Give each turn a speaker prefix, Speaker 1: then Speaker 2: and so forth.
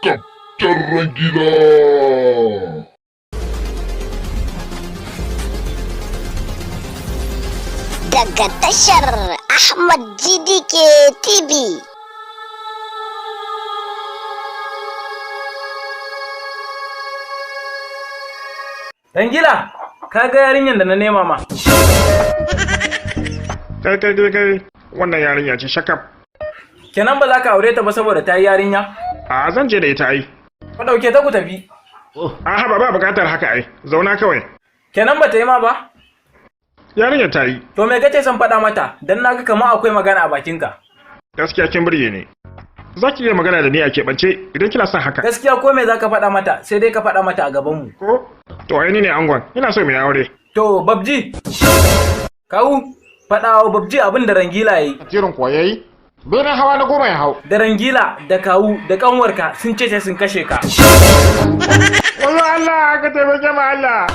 Speaker 1: Kaftan Rangila.
Speaker 2: Daga tashar Ahmad GDK TV.
Speaker 3: Rangila, ka ga yarinyar da na nema ma.
Speaker 4: Kai kai kai kai, wannan yarinya ce shakaf.
Speaker 3: Kenan ba za ka aure ta ba saboda ta yi yarinya?
Speaker 4: A zan je da ita ai.
Speaker 3: Ku ɗauke ta ku tafi.
Speaker 4: A haba, ba bukatar haka ai. Zauna kawai.
Speaker 3: Kenan ba ta yi ma ba?
Speaker 4: Yarinya ta yi.
Speaker 3: To me kace son faɗa mata? Dan naga kamar akwai magana a bakinka.
Speaker 4: Gaskiya kin burge ni. Za ki iya magana da ni a keɓance idan kina son haka.
Speaker 3: Gaskiya ko me za ka faɗa mata, sai dai ka faɗa mata a gabanmu.
Speaker 4: Ko? To ai ni ne angon. Ina so mu yi aure.
Speaker 3: To Babji, kawu, faɗa wa Babji abin da Rangila ya yi.
Speaker 5: Jirin kuwa yayi? Benin hawa na 10 ya hau.
Speaker 3: Da Rangila da kawu da ƙanwarka sun ce sai sun kashe ka.
Speaker 4: Wallah Allah ka taimake mu Allah.